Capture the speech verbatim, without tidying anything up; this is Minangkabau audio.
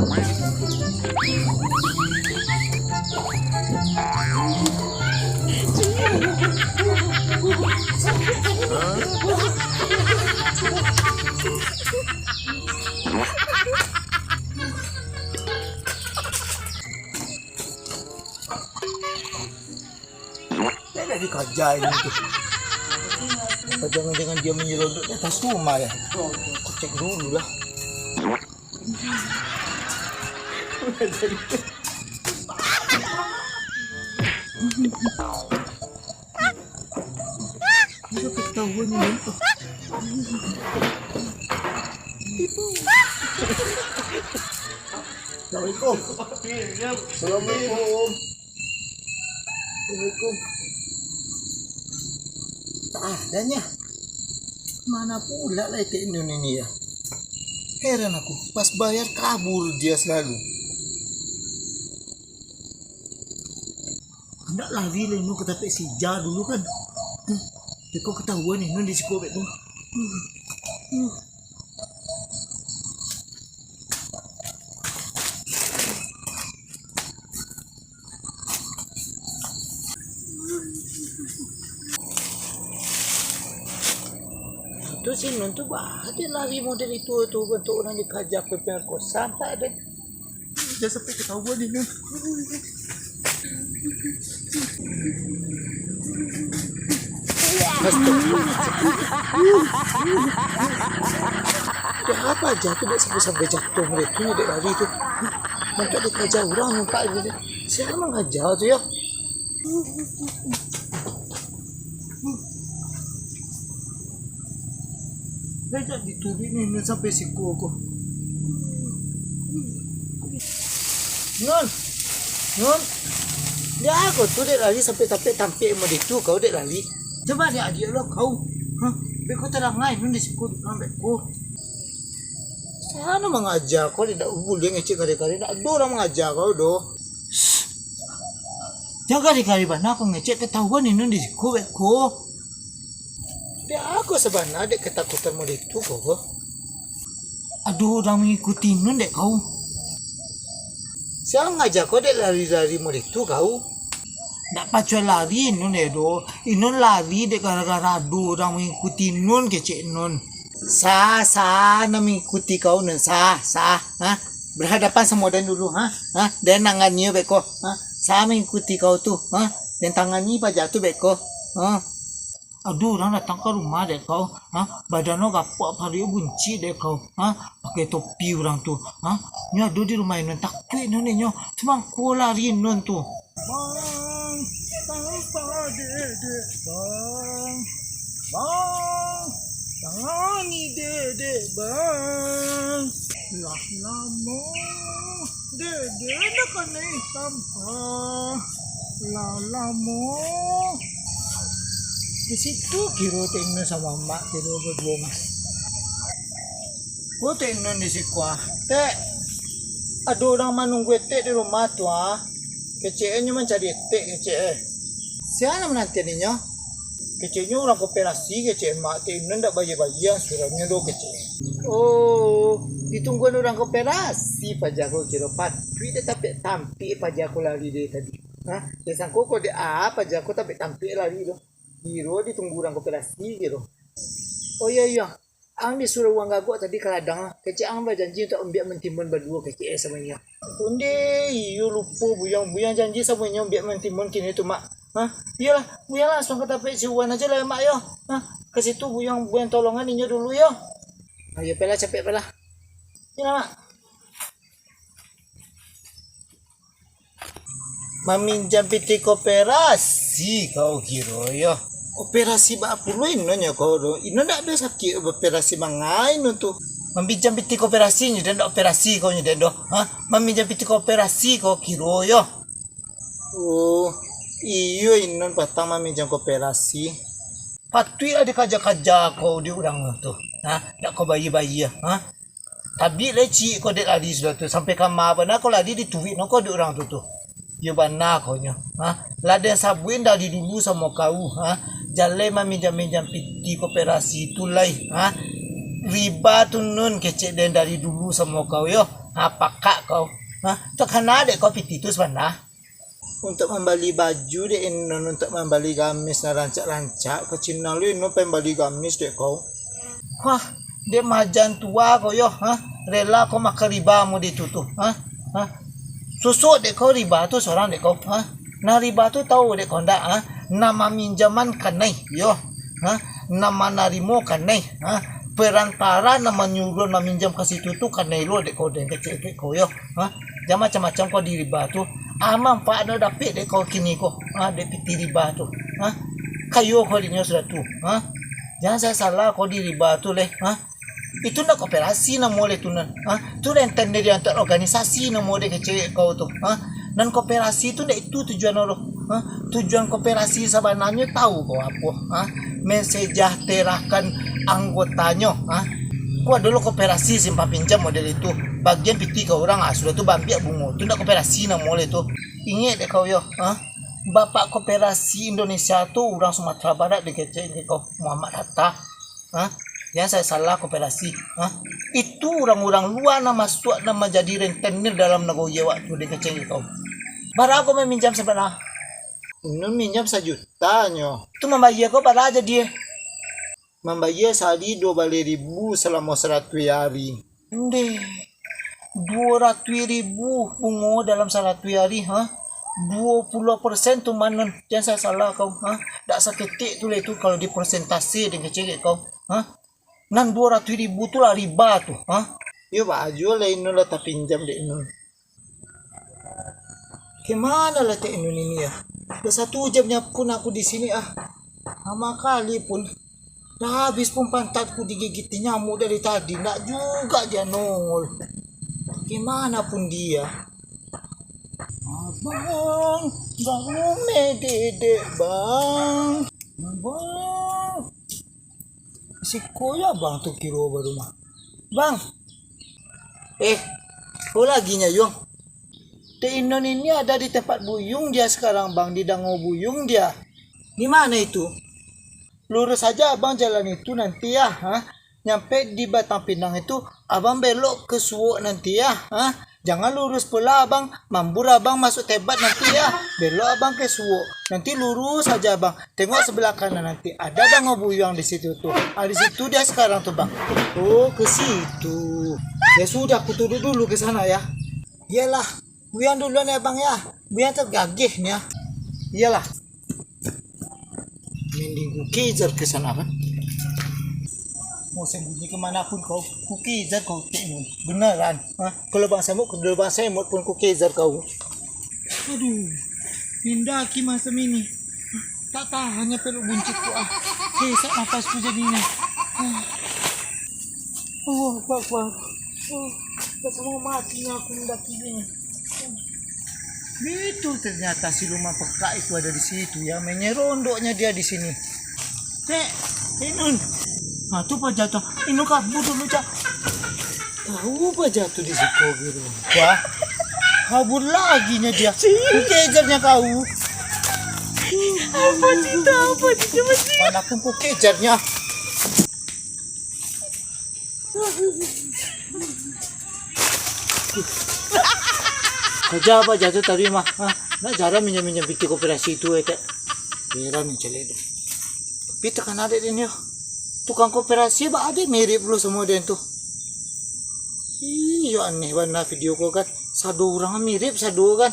Dah, dah dikaja ini tu. Apa jangan-jangan dia menyelundup di atas rumah ya? Aku cek dulu lah. Dia ketahuan ni. Assalamualaikum. Assalamualaikum. Assalamualaikum. Tak adanya. Mana pula lah Tek Nun ini ya? Heran aku, pas bayar kabur dia selalu. Hendak lari lah Nun ke tapek sija dulu kan. Hmm. Beko ketahuan ni Nun di siko beko. Hmm. Hmm. Tu si Nun tu bah, dia lari model itu tu, bantuak urang dikaja pemerkosa, nampak deh. Jan sampai ketahuan ni, Nun. Astagfirullahaladzim. Dek apo aja tu dek sampai-sampai jatuah model tu, dek lari tu. Mantap dikaja urang nampak je. Sia mangaja tu yo? Dah jak dituruik ni, Nun, sampai siko ko. Nun, Nun, dek apo tu dek lari sampai tampek-tampek model tu kau dek lari? Cubo dek adiak lo kau. Hah? Beko tarangai Nun di siko di urang beko. Sia nan mangaja kau, dek dak buliah ngecek kari-kari, dak ado urang mangaja kau doh. Jan kari-kari bana kau ngecek, katahuan Inun di siko beko. Dek apo sabana dek katakutan model tu kau ko? Ado urang mangikuti Inun dek kau. Sia mangaja kau dek lari-lari model tu kau? Dak pacuai lari Inun dek doh. Inun lari dek gara-gara ado urang mangikuti Inun kecek Inun. Sa, sa nan mangikuti kau Nun, sa, sa, ha? Berhadapan samo den dulu, ha? Ha? Den tangani beko, ha? Sa mangikuti kau tu, ha? Den tangani paja tu beko, ha? Ado urang datang ka rumah dek kau, ha? Badannyo gapuak, pariuk buncik dek kau, ha? Pakai topi urang tu, ha? Nyo ado di rumah Inun, takuik Inun dek nyo, samangko lari Inun tu. Bang, bang, bang, dedek, bang. Bang, tangani dedek, bang. Lah lamo, dedek ndak kanai sampah. Lah lamo. Di situ kiro Tek Inun samo amak kiro baduo, Mas. Ko Tek Inun di siko, ah. Tek, ado urang manunggu etek di rumah tu, ah. Kecek e nyo mancari etek, kecek e. Sia nan manantian inyo? Kecek nyo urang koperasi, kecek mak Tek Inun ndak bayia-bayia, suruahnyo do kecek e. Oh, ditungguan urang koperasi paja ko kiro, patuik dek tampek-tampek paja ko lari dari tadi. Ha? Jan sangko ko dek a paja ko tampek-tampek lari tu. Kiro ditunggu urang koperasi kiro. Oh iyo, iyo. Ang disuruah urang gagok tadi ka ladang, kecek ang bajanji untuak ambiak mantimun baduo kecek e samo inyo. Onde, iyo lupo Buyuang, Buyuang janji samo inyo ambiak mantimun kini tu, Mak. Ha? Iyolah, Buyuang langsuang ka tampek si Wan ajo lah, Mak, yo. Ha? Ka situ Buyuang, Buyuang tolongan inyo dulu, yo. Ayo, pailah, capek pailah. Iyolah, Mak. Maminjam pitih koperasi kau kiro yo. Operasi baa pulo Inun nyo kau tu? Inun ndak ado sakik, operasi mangai Inun tu. Maminjam pitih koperasi nyo den, ndak operasi kau nyo den doh. Ha? Maminjam pitih koperasi kau kiro yo. Oh, iyo Inun patang maminjam koperasi. Patuiklah dikaja-kaja kau dek urang tu. Ha? Ndak kau bayia-bayia. Ha? Tabik lai ciek kau dek lari sudah tu, sampai kama bana kau lari dituruik no kau dek urang tu tu. Iyo bana kau nyo, ha? Lah den sabuik dari dulu samo kau, ha? Jan lai maminjam-minjam pitih koperasi tu lai, ha? Riba tu, Nun, kecek den dari dulu samo kau yo. Ha, pakak kau. Ha, takana dek kau pitih tu sabana. Untuak mambali baju dek Inun, untuak mambali gamis nan rancak-rancak, ka Cina lu Inun pai bali gamis dek kau. Wah, dek majan tua kau yo, ha? Rela kau makan riba mo di tu tu, ha? Ha? Susuk dek kau riba tu sorang dek kau, ha? Nah, riba tu tahu dek kau ndak, ha? Nan maminjaman kanai, yo, ha? Nan manarimo kanai, ha? Perantara nan manyuruah maminjam ka situ tu kanai lo dek kau, den kecek dek kau yo, ha? Jan macam-macam kau di riba tu. Ah, manfaat nan dapek dek kau kini ko, ha? Dek pitih riba tu, ha? Kayo kau dek nyo sudah tu, ha? Jan salah-salah kau di riba tu leh, ha? Itu ndak koperasi namo dek tu nan. Ha? Tu rentenir untuak organisasi namo dek kecek kau tu. Ha? Nan koperasi tu ndak itu tujuan lo. Ha? Tujuan koperasi sabananyo tahu kau apo? Ha? Mensejahterakan anggotanyo. Ha? Kau ado lo koperasi simpan pinjam model itu. Bagian pitih ka urang, ah, sudah tu baambiak bungo. Tu ndak koperasi namo dek tu. Ingek dek kau yo. Ha? Bapak koperasi Indonesia tu urang Sumatera Barat dek kecek dek kau, Muhammad Hatta. Ha? Jan salah-salah koperasi. Ha? Itu urang-urang lua nan masuak nan manjadi rentenir dalam nagori awak tu, den kecek dek kau. Bara kau maminjam sabana? Inun minjam sajuta nyo. Tu mambayia kau bara jadi? Mambayia sahari duo baleh ribu salamo saratuih ari. Ndeh, duo ratuih ribu bungo dalam saratuih ari, ha? Duo puluah persen tu mah, Nun, jan salah kau, ha? Dak saketek tu lai tu kalau dipersentase den kecek dek kau, ha? Nan duo ratuih ribu tu lah riba tu, ha? Yo, baa juo lah Inun lah tapinjam dek Inun. Kemana lah Tek Inun ini ya? Dah satu jamnya pun aku di sini ah. Lama kali pun. Dah habis pun pantatku digigiti nyamuk dari tadi. Ndak juga dia nongol. Kemana pun dia? Abang, bangun me dedek, Bang. Abang. Siko ya Bang tu kiro baru mah. Bang. Eh, kau lagi nyayuang? Tek Inun ini ada di tempat buyung dia sekarang, Bang, di Dango Buyung dia. Di mana itu? Lurus saja Abang jalan itu nanti ya, ha? Nyampe di Batang Pinang itu, Abang belok ke suok nanti ya, ha? Jangan lurus pula Abang, mambur Abang masuk tebat nanti ya. Belok Abang ke suok, nanti lurus saja Abang. Tengok sebelah kanan nanti, ada Dango Buyuang di situ tuh. Ah, di situ dia sekarang tuh, Bang. Oh, ke situ. Ya sudah, aku turun dulu ke sana ya. Iyalah, Buyuang duluan ya, Bang ya. Buyuang tergagih nih ya. Iyalah. Mending ku kejar ke sana kan. Mau sembunyi ke mana pun kau, ku kejar kau Tek Inun. Beneran. Ha? Kalau Bang Semut, kalau Bang Semut pun ku kejar kau. Aduh, pindah ki macam ini. Tak tahannya peluk buncit ku ah. Sesak nafasku jadinya. Ah. Allahu Akbar. Oh, tak sama matinya aku mendaki ini. Itu ternyata siluman pekak itu ada di situ ya, menyerondoknya dia di sini. Tek, Inun. Nah, tu paja tu. Inun kabur dulu, Cak. Tahu paja tu di situ gitu. Wah. Kabur lagi nya dia. Ku kejarnya kau. Apa cinta, apa cinta masih? Mana pun ku kejarnya. Kerja apa jatuh tadi mah? Ha? Nak jarang minjam-minjam piti koperasi tu, eh, Tek. Heran ni caliak tu. Tapi takana dek den yo. Tukang koperasi ba ade mirip lo samo den tu. Iyo, aneh bana video ko kan. Sado urang mirip sado kan.